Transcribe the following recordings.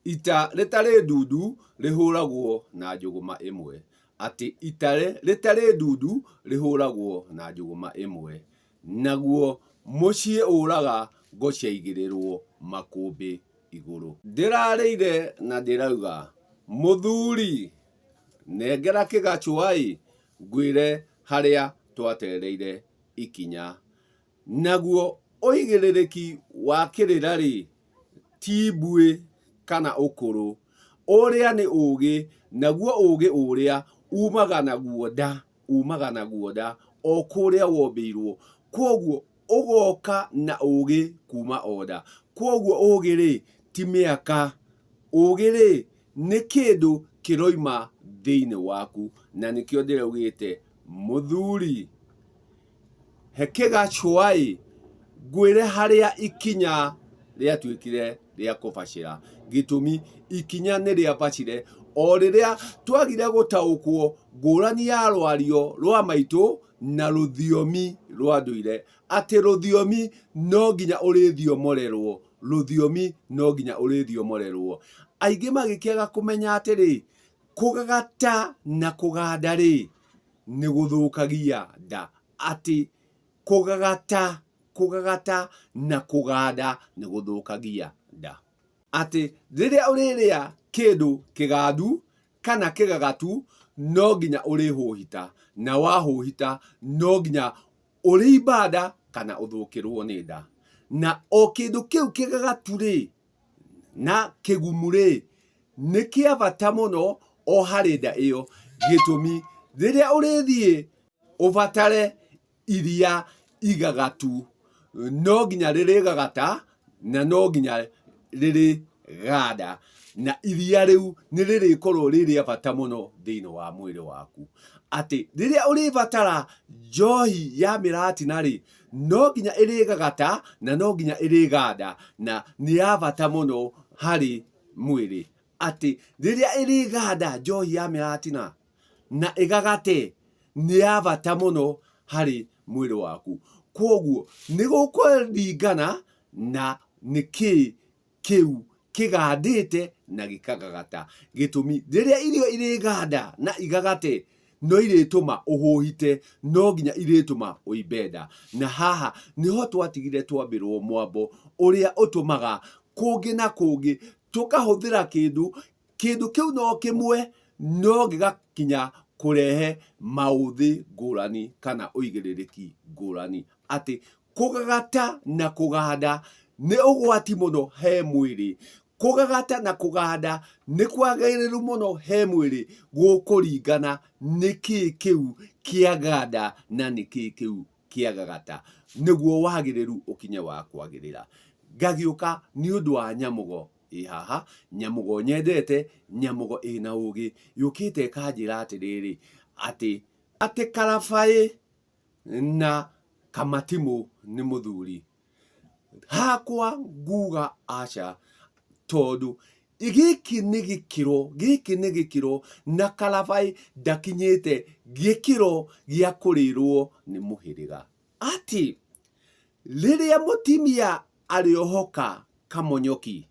Ita rĩtarĩ ndundu rĩhũragwo na njũgũma ĩmwe. Atĩ ita rĩtarĩ ndundu rĩhũragwo na njũgũma ĩmwe. Naguo mũciĩ ũraga ngo ciaigĩrĩrwo makũmbĩ igũrũ. Ndĩrarĩire na ndĩrauga mũthuri nengera kĩgacũa-ĩ ngwĩre harĩa twatereire ikinya. Naguo ũigĩrĩrĩki wa kĩrĩra-rĩ, ti mbuĩ kana ũkũrũ, ũrĩa nĩ ũũgĩ, naguo ũũgĩ ũrĩa uumaga naguo nda, uumaga naguo nda o kũrĩa wombĩirwo. Kwoguo ũgoka na ũũgĩ kuuma o nda. Kwoguo ũũgĩ-rĩ, ti mĩaka, ũũgĩ-rĩ, nĩ kĩndũ kĩroima thĩinĩ waku, na nĩkĩo ndĩraugĩte mũthuri He kĩgacũa-ĩ, ngwĩre harĩa ikinya rĩatuĩkire rĩa kũbacĩra. Gĩtũmi, ikinya nĩ rĩabacire o rĩrĩa twagire gũtaũkwo ngũrani ya rwario rwa maitũ na rũthiomi rwa ndũire. Atĩ rũthiomi no nginya ũrĩthiomorerwo, rũthiomi no nginya ũrĩthiomorerwo. Aingĩ magĩkĩaga kũmenya atĩrĩ, kũgagata na kũganda-rĩ, nĩ gũthũkagia nda atĩ kũgagata kũgagata na kũganda nĩ gũthũkagia nda. Atĩ rĩrĩa ũrĩrĩa kĩndũ kĩgandu kana kĩgagatu no nginya ũrĩhũhita na wahũhita no nginya ũrĩimba nda kana ũthũkĩrwo nĩ nda. Na o kĩndũ kĩu kĩgagatu rĩ, na kĩgumu-rĩ, nĩ kĩa bata mũno o harĩ nda ĩyo. Gĩtũmi, rĩrĩa ũrĩthiĩ ũbatare iria igagatu, no nginya rĩrĩgagata na no nginya rĩrĩganda, na iria rĩu nĩ rĩrĩkorwo rĩ rĩa bata mũno thĩinĩ wa mwĩrĩ waku. Atĩ rĩrĩa ũrĩbatara njohi ya mĩratina-rĩ, no nginya ĩrĩgagata na no nginya ĩrĩganda na nĩ ya bata mũno harĩ mwĩrĩ atĩ rĩrĩa ĩrĩganda njohi ya mĩratina na ĩgagate nĩ ya bata mũno harĩ mwĩrĩ waku. Kwoguo nĩ gũkũringana na nĩkĩĩ kĩu kĩgandĩte na gĩkagagata. Gĩtũmi, rĩrĩa irio irĩganda na igagate, no irĩtũma ũhũhite, no nginya irĩtũma ũimbe nda. Na haha nĩho twatigire twambĩrwo mwambo ũrĩa ũtũmaga kũngĩ na kũngĩ tũkahũthĩra kĩndũ, kĩndũ kĩu no kĩmwe no gĩgakinya kũrehe maũthĩ ngũrani kana ũigĩrĩrĩki ngũrani. Atĩ kũgagata na kũganda nĩ ũgwati mũno he mwĩrĩ. Kũgagata na kũganda nĩ kwagĩrĩru mũno he mwĩrĩ gũkũringana nĩkĩĩ kĩu kĩaganda na nĩkĩĩ kĩu kĩagagata nĩguo wagĩrĩru ũkinye wa kwagĩrĩra. Ngagĩũka nĩ ũndũ wa nyamũgo ĩ haha, nyamũgo nyendete, nyamũgo ĩna ũgĩ, yũkĩte ĩkanjĩra atĩrĩrĩ, atĩ atĩ karabaĩ na kamatimũ nĩ mũthuri. Hakwa nguga aca, tondũ gĩkĩ nĩ gĩkĩro, gĩkĩ nĩ gĩkĩro na karabaĩ ndakinyĩte gĩkĩro gĩa kũrĩrwo nĩ mũhĩrĩga. Atĩ rĩrĩa mũtimia arĩohoka kamonyoki,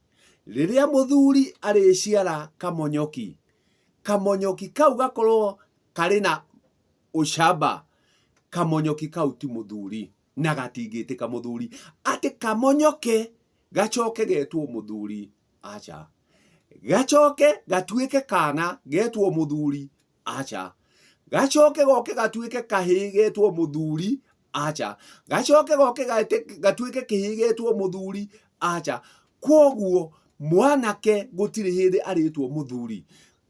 rĩrĩa mũthuri arĩciara kamonyoki, kamonyoki kau gakorwo karĩ na ũcamba, kamonyoki kau ti mũthuri na gatingĩtĩka mũthuri. Atĩ kamonyoke gacoke getwo mũthuri, aca. Gacoke gatuĩke kana getwo mũthuri, aca. Gacoke goke gatuĩke kahĩĩ getwo mũthuri, aca. Gacoke goke gatuĩke kĩhĩĩ getwo mũthuri, aca. Kwoguo mwanake gũtirĩ hĩndĩ arĩtwo mũthuri.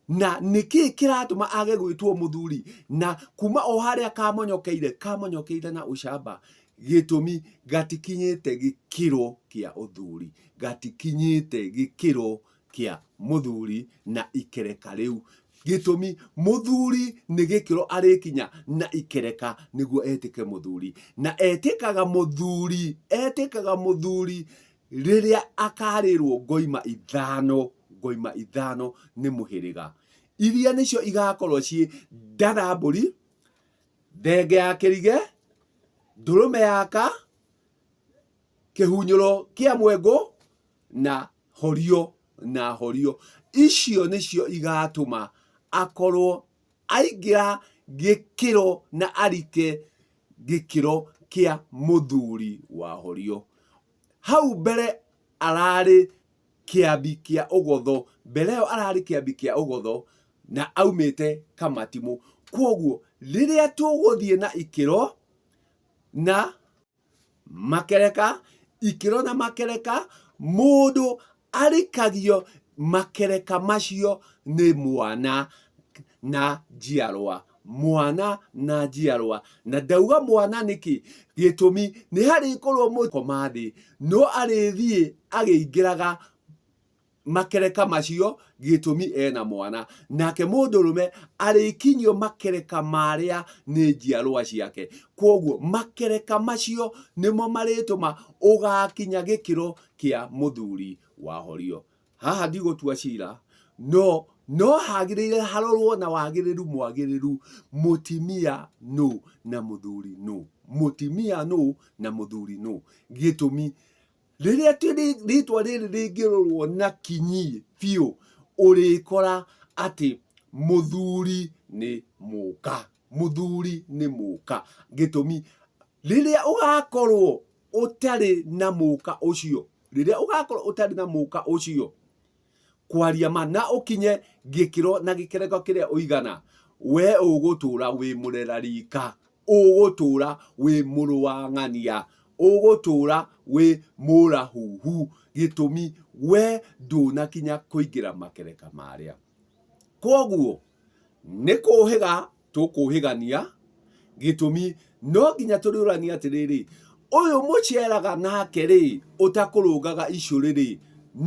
Na nĩkĩ kĩratũma age gwĩtwo mũthuri na kuma o harĩa kamonyokeire, kamonyokeire na ũcamba? Gĩtũmi gatikinyĩte gĩkĩro kĩa ũthuri, gatikinyĩte gĩkĩro kĩa mũthuri na ikereka rĩu. Gĩtũmi mũthuri nĩ gĩkĩro arĩkinya na ikereka nĩguo etĩke mũthuri. Na etĩkaga mũthuri, etĩkaga mũthuri rĩrĩa akarĩrwo ngoima ithano, ngoima ithano nĩ mũhĩrĩga. Iria nĩcio igakorwo ciĩ ndarambũri, thenge ya kĩrige, ndũrũme ya ka, kĩhunyũro kĩa mwengũ na horio. na horio, icio nĩcio igatũma akorwo aingĩra gĩkĩro na arike gĩkĩro kĩa mũthuri wa horio. Hau mbere ararĩ kĩambi kĩa ũgotho, mbere ĩyo ararĩ kĩambi kĩa ũgotho na aumĩte Kamatimũ. Kwoguo rĩrĩa tũgũthiĩ na ikĩro na makereka, ikĩro na makereka, mũndũ arikagio makereka macio nĩ mwana na njiarwa, mwana na njiarwa. Na ndauga mwana nĩkĩ? Gĩtũmi nĩ harĩkorwo mũkoma thĩ, no arĩthiĩ agĩingĩraga makereka macio gĩtũmi ena mwana. Nake mũndũrũme arĩkinyio makereka marĩa nĩ njiarwa ciake. Kwoguo makereka macio nĩmo marĩtũma ũgakinya gĩkĩro kĩa mũthuri wa horio. Haha ndigũtua cira, no no hagĩrĩire harorwo na wagĩrĩru mwagĩrĩru, mũtimia nũ na mũthuri nũ, mũtimia nũ na mũthuri nũ. Gĩtũmi Rĩrĩa rĩtwa rĩrĩ rĩngĩrorwo na kinyi biũ, ũrĩkora atĩ mũthuri nĩ mũka, mũthuri nĩ mũka. Gĩtũmi, rĩrĩa ũgakorwo ũtarĩ na mũka ũcio, rĩrĩa ũgakorwo ũtarĩ na mũka ũcio, kwaria ma na ũkinye gĩkĩro na gĩkereko kĩrĩa ũigana, we ũgũtũra wĩ mũrera rika, ũgũtũra wĩ mũrũ wa ng'ania, ũgũtũra wĩ mũrahuhu, gĩtũmi we ndũnakinya kũingĩra makereka marĩa. Kwoguo nĩ kũhĩga tũkũhĩgania, gĩtũmi no nginya tũrĩũrania atĩrĩrĩ, ũyũ mũceraga nake rĩ, ũtakũrũngaga icũrĩ rĩ,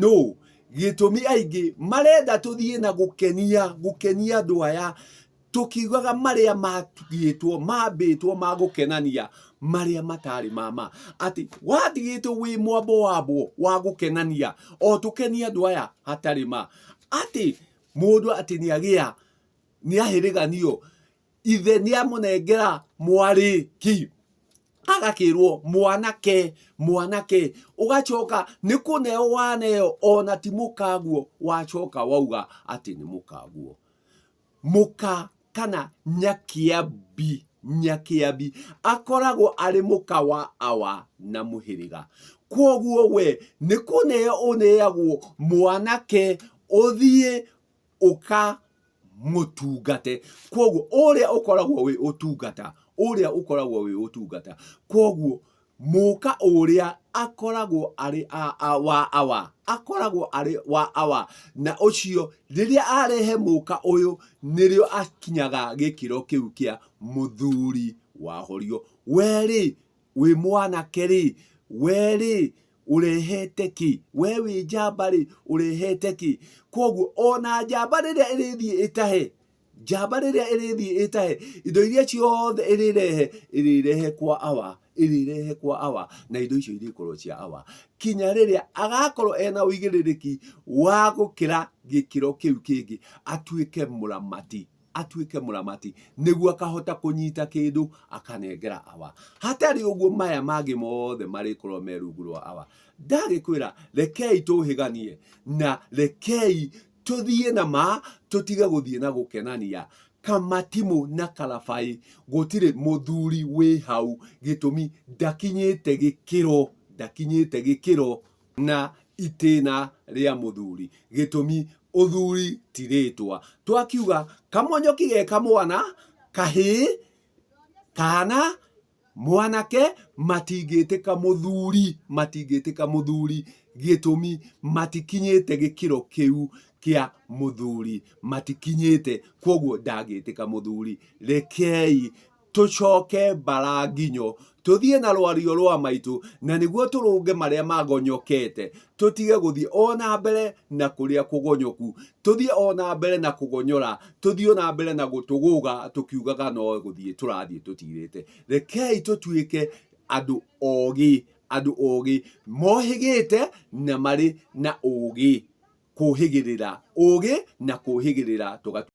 nũ? Gĩtũmi aingĩ marenda tũthiĩ na gũkenia, gũkenia andũ aya, tũkiugaga marĩa matigĩtwo, mambĩtwo ma gũkenania, marĩa matarĩ ma ma. Atĩ watigĩtwo wĩ mwambo wambwo wa gũkenania, o tũkenie andũ aya hatarĩ ma. Atĩ mũndũ atĩ nĩ agĩa, nĩ ahĩrĩganio, ithe nĩ amũnengera mwarĩ ki, agakĩrwo mwanake, mwanake, ũgacoka nĩ kũneo waneo ona ti mũkaguo, wacoka wauga atĩ nĩ mũkaguo. Mũka kana nyakĩambi, nyakĩambi akoragwo arĩ mũka wa awa na mũhĩrĩga. Kwoguo we nĩ kũneo ũneagwo mwanake ũthiĩ ũkamũtungate. Kwoguo ũrĩa ũkoragwo wĩ ũtungata, ũrĩa ũkoragwo wĩ ũtungata. Kwoguo mũka ũrĩa akoragwo arĩ wa awa, akoragwo arĩ wa awa, na ũcio rĩrĩa arehe mũka ũyũ nĩrĩo akinyaga gĩkĩro kĩu kĩa mũthuri wa horio. We rĩ, wĩ mwanake rĩ, we rĩ, ũrehete kĩ? We wĩ njamba rĩ, ũrehete kĩ? Kwoguo ona njamba rĩrĩa ĩrĩthiĩ ĩtahe, njamba rĩrĩa ĩrĩthiĩ ĩtahe, indo iria ciothe ĩrĩrehe, ĩrĩrehe kwa awa, ĩrĩrehe kwa awa, na indo icio irĩkorwo cia awa. Kinya rĩrĩa agakorwo ena ũigĩrĩrĩki wa gũkĩra gĩkĩro kĩu kĩngĩ, atuĩke mũramati atuĩke mũramati nĩguo akahota kũnyita kĩndũ akanengera awa. Hatarĩ ũguo maya mangĩ mothe marĩkorwo me rungu rwa awa. Ndagĩkwĩra rekei tũhĩganie na rekei tũthiĩ na ma, tũtige gũthiĩ na gũkenania. Kamatimũ na karabaĩ gũtirĩ mũthuri wĩ hau, gĩtũmi ndakinyĩte gĩkĩro, ndakinyĩte gĩkĩro na itĩna rĩa mũthuri. Gĩtũmi ũthuri ti rĩtwa. Twakiuga kamonyoki ge kamwana, kahĩĩ, kana mwanake matingĩtĩka mũthuri, matingĩtĩka mũthuri gĩtũmi matikinyĩte gĩkĩro kĩu kĩa mũthuri, matikinyĩte, kwoguo ndangĩtĩka mũthuri. Rekei tũcoke mbara nginyo, tũthiĩ na rwario rwa maitũ, na nĩguo tũrũnge marĩa magonyokete, tũtige gũthiĩ o na mbere na kũrĩa kũgonyoku, tũthiĩ o na mbere na kũgonyora, tũthiĩ o na mbere na gũtũgũga tũkiugaga no gũthiĩ tũrathiĩ tũtirĩte. Rekei tũtuĩke andũ ogĩ, andũ ogĩ mohĩgĩte na marĩ na ũgĩ, kũhĩgĩrĩra, ũgĩ na kũhĩgĩrĩra tũgatuĩka.